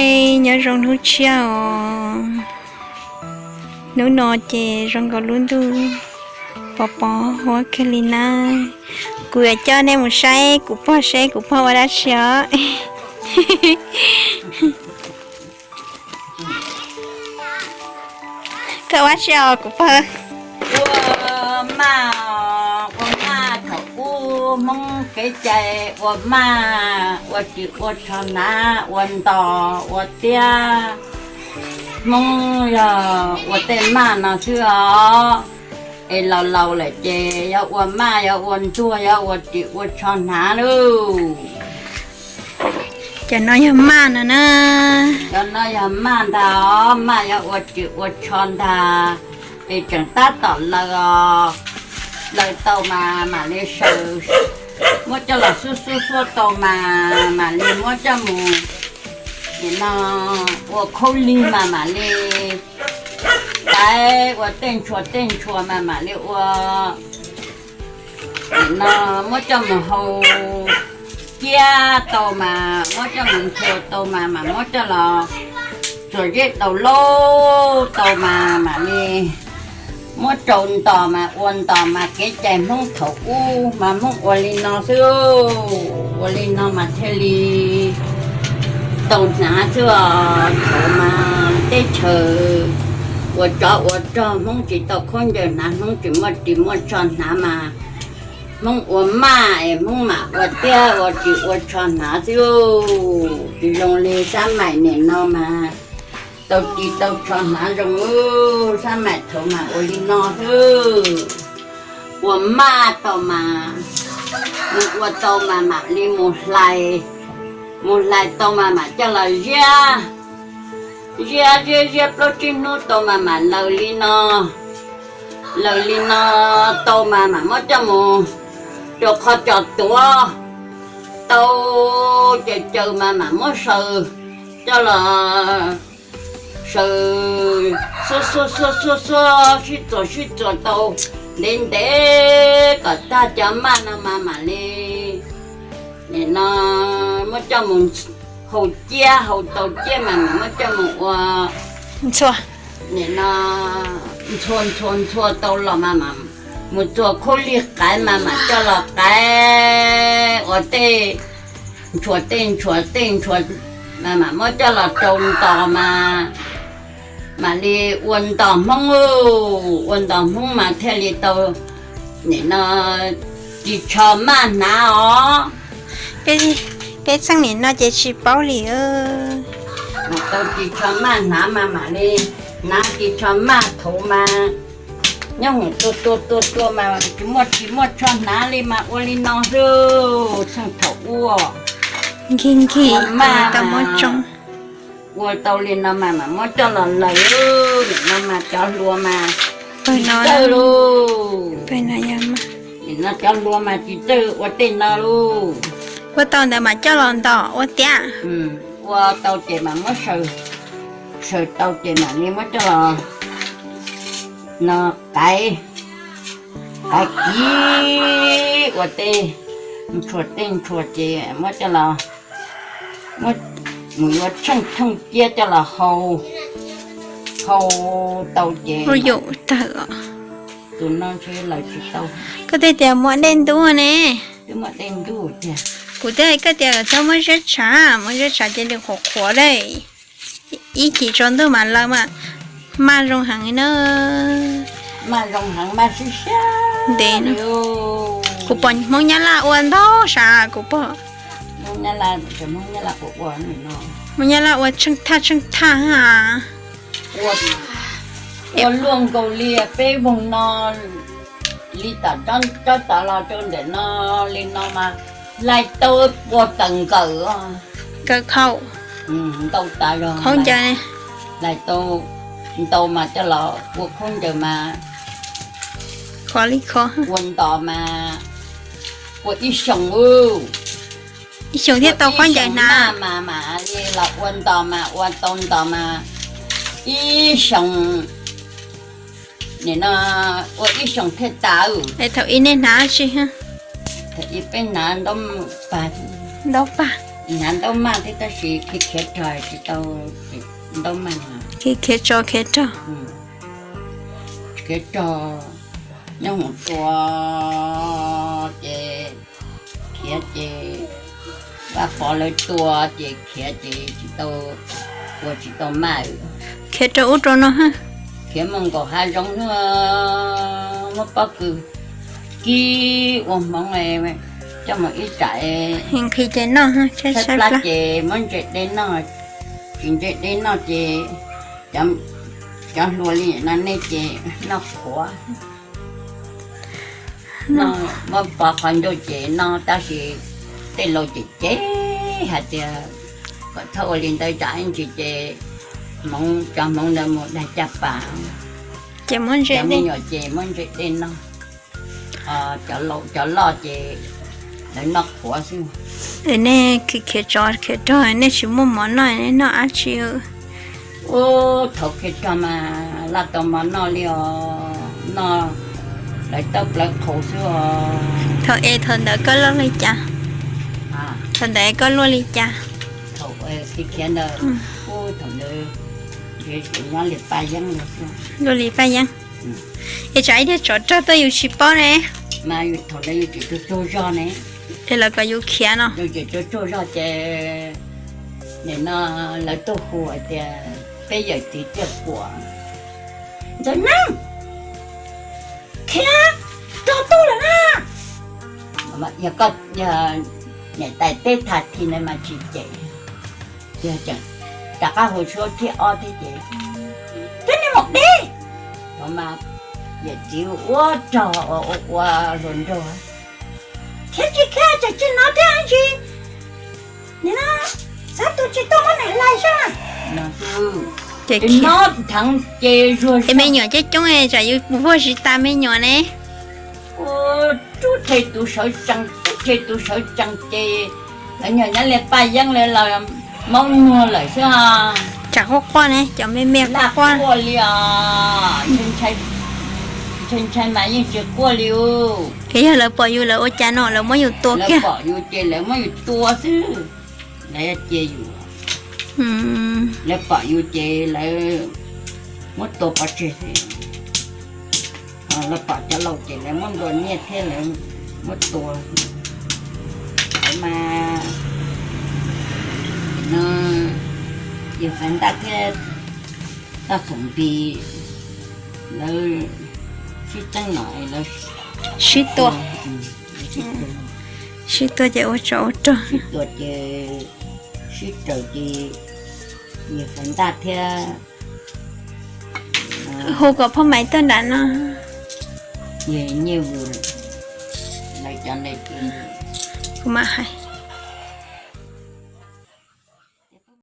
Nyob zoo hnub tshiab os. Hnub no ces zoo nkaus lub ntuj pov pov huab kiag li na. Kuv yuav coj nej mus saib kuv pog seb kuv pog ua dab tsi os. Koj ua dab tsi os kuv pog? Ua maj, ua maj thaum ub Hmoob kev cai ua maj, ua ris ua tsho hnav, ua ntos ua tiab. Hmoob yog ua tej maj no xwb os. Es laus laus lawm ces yog ua maj, yog ua ntuag, yog ua ris ua tsho hnav lauj. Cov no yog maj no na. Cov no yog maj ntag os, maj yog ua ris ua tsho ntag. Es tseem tab tom laws os, laws tau mas mam li saws, muab coj los xuab xuab xuab tau mas mam li muab coj mus, nim no ua khaub lig mas mam li taiv ua tej ntshua tej ntshua mas mam li ua. Nim no muab coj mus hau ciab tau mas muab coj mus ntxhua tau mas mam muab coj los txuas zeb daus laub tau mas mam li muab rau ntos mas ua ntos mas kev cai Hmoob thaum ub mas Hmoob ua li no xwb. Ua li no mas thiaj li tau hnav xwb os. Thaum mas teb chaws ua tsov ua rog Hmoob tsis tau khaub ncaws hnav, Hmoob tsis muaj ris muaj tsho hnav mas Hmoob ua maj es Hmoob mam ua tiab ua ris ua tsho hnav xwb. Tsis zoo li xab maim nim no mas tau ris tau tsho hnav zoo. Xab maim thaum mas ua li no xwb. Ua maj tau mas, mus ua tau mas mam li mus hlais, mus hlais tau mas mam coj los ziab, ziab ziab ziab plaub tsib hnub tau mas mam laws li no. Laws li no tau mas mam muab coj mus rau qhov cos tuav, tau caws caws mas mam muab saws, coj los saws xuab xuab xuab xuab xuab sib txuas sib txuas tau ntev ntev kom tag cov maj no mas mam li, nim no muab coj mus hau ciab, hau tau ciab mas mam muab coj mus ua ntxhua, nim no ntxhua ntxhua ntxhua tau los mas mam mus txuas khaub lig qaiv mas mam coj los qaiv ua tej ntshua tej ntshua tej ntshua mas mam muab coj los rau ntos mas mam li ua ntos Hmoob. Ua ntos Hmoob mas thiaj li tau nim no ris tsho maj hnav os. Peb txheej nim no ces tsis paub li. Tau ris tsho maj hnav mas mam li hnav ris tsho maj thaum mas nyob hoom tua tua tua tua mas tsis muaj ris muaj tsho hnav li mas ua li no xwb. Txheej thaum ub nkig nkig maj tau muab tsoo. Ua tau li no mas mam muab coj los laws. Nim no mas cov hlua mas tsis txawj lauj. Nim no cov hlua mas tsis txawj ua tej no lauj. Ua tau ntawd mas coj los ntos ua tiab. Ua tau ces mam muab saws, saws tau ces mam li muab coj los no qaiv, qaiv kiv ua tej ntshua tej ntshua ces muab coj los, muab mus yuav tsheej thooj ciab coj los hau, hau tau ces tus no ntshe laws tsis tau. Koj twb tias muaj dej ntub ne. Twb muaj dej ntub tiag. Kuv twb hais koj tias kom txhob muab ziab tshav, muab ziab tshav ces nws qhuav qhuav lawm. Ib chim tsaus ntuj mas laws mas maj zoo heev na. Maj zoo heev, maj siab siab ntev. Kuv pom Hmoob Nyab Laj ua ntau sav kuv pom. Hmoob Nyab Laj ua tsheej thaj tsheej thaj. Ua luaj nkaus li peb voog no, li tom tsob tod los rau ntawm no li no mas hlais tau puag tawm nkawm, nkawm khau, ntau tas zog khaub ncaws, hlais tau ntau mas coj los ua khaub ncaws mas, ua ntos mas ua ib xyoos, ib xyoos thiaj tau khaub ncaws hnav mas mam li los ua ntos mas ua tau ntos mas ib xyoos, nim no ua ib xyoos thiaj tas. Thaum ub nej hnav tsi? Thaum ub peb hnav ntaub pag, ntaub pag. Hnav ntaub maj thiab tab sis khiav khiav rog tsis tau ntaub maj. Khiav tso khiav rog, khiav rog nyob hauv tua ces khiav ces Vaj Pov lawv tua ces khiav ces tsis tau, ua tsis tau maj. Khiav rau ub rau no, khiav mus nkaum hav zoov, muab pob kws kib ua hmoov coj mus ib tsam nqhis ces noj, tshaib plab ces muab ntse dej noj, tsis ntse dej noj ces cov hluas li no nej ces noj qhuav. Muab pov qhov ncauj ces noj tab sis tej laus ces cem hais tias kom txhob ua li ntawd tsam ib ntsis ces hmoov, cov hmoov ntawd mus dag caj pas. Ces muab ntse, cov me nyuam ces muab ntse dej noj, cov loj ces lawv noj qhuav xwb. Es nej khiav tsov khiav rog nej tsis muaj mov noj nej noj dab tsi? Ub, thaum khiav rog mas laj tau mov noj li os, noj lawv tau plawv qhau xwb os. Thaum es thaum ntawd koj luaj li cas? Thaum ntawd koj luaj li cas? Thaum khiav ntawd, ub, thaum ntawd nyob li Paj Yeeb, luaj li Paj Yeeb. Es tsam ib tiag tsov rog tuaj yus tsis paub ne. Mas yus thaum ntawd yus tseem tsaug tsaug zog ne. Es lawv kom yus khiav no, yus tseem tsaug tsaug zog ces nim no lawv tuaj hu hais tias peb yawm txiv Tiaj Kuam, Ntxawm Neeb, khiav rog tuaj lawm na. Yog koj niam tais teb tag thi ntawd mas tsis cem, rov qab hu suab thib ob thiab ces, Tib neeg mus deb. Thaum mas yawm txiv ua rog ua ua hluas nraug, Khiav tsis khiav, tseem tsis hnov thiab ntsis, nim no xav tus tsis tuaj muab niam hlais seb. Ces hnov dheev ces zuag, me nyuam coob coob tsam yus vuag tsis tas me nyuam ne. Ua rub rhe tus sawv tsees, rub rhe tus sawv tsees ces lawv nyuam nyob li Paj Yeeb lawv los maub nuag lawm xwb. Tsam quaj quaj ne, cov me me quaj quaj li os. Ntshai ntshai mas yeej tsis quaj li ub. Es yog lawv pom yus lawv ua cas no, lawv muab yus tua kiag? Lawv pom yus ces lawv muab yus tua xwb. Lawv cia yus, lawv pom yus ces lawv muab tua pov tseg xwb. Lawv pom cov laus ces lawv muab nplua nyiaj thiab lawv muab tua. Lawv mas, no, Yawg Faiv Ntaj thiab Toj Xoom Npis lawv sib txeeb no, lawv sib tua, sib tua ces ua tsov ua rog, sib tua ces sib raws ces Yawg Faiv Ntaj thiab, hu kom Phoj Maiv tuaj nram no. Yawg Nyiaj Vwm lawv cov ntawd ces kuv mam hais,